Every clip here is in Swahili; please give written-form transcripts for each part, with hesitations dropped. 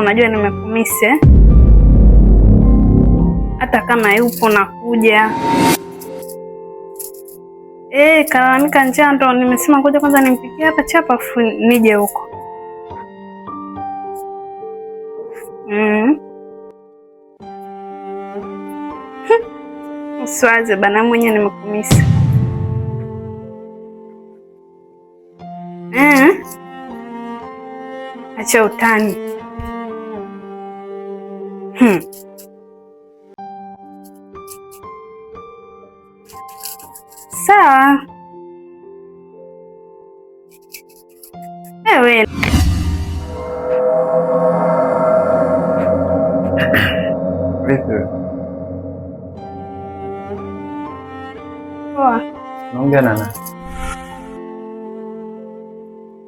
Unajua nimekumisi eh? Hata kama yupo nakuja. Kalalamika njaa, ndo nimesema ngoja kwanza nimpikie hapa chapa afu nije huko. Usiwaze bana, mwenyewe nimekumisi. Acha utani. Sawa. Ewe. Vipi? Poa. Naongea na nani?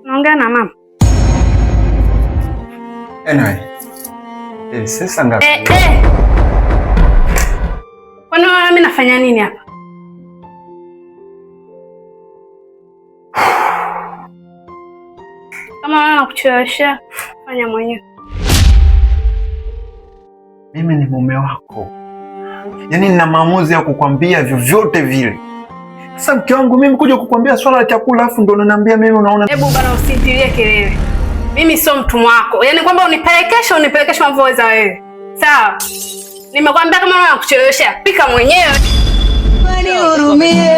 Naongea na mama. Anyway. Sasa ngapi? Kwani wewe mimi nafanya nini hapa? Kama wewe nakuchelewesha, fanya mwenyewe. Mimi ni mume wako. Yaani nina maamuzi ya kukwambia vyovyote vile. Sasa mke wangu mimi kuja kukwambia swala la chakula afu ndo unaniambia mimi unaona. Hebu bana usitilie kelele. Mimi sio mtumwa wako. Yaani kwamba unipelekeshe unipelekeshe unavyoweza wewe. Sawa? Nimekwambia kama wewe nakuchelewesha, pika mwenyewe. Nihurumie,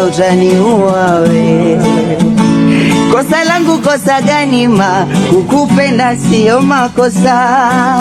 utaniua we. Kosa langu kosa gani ma kukupenda sio makosa.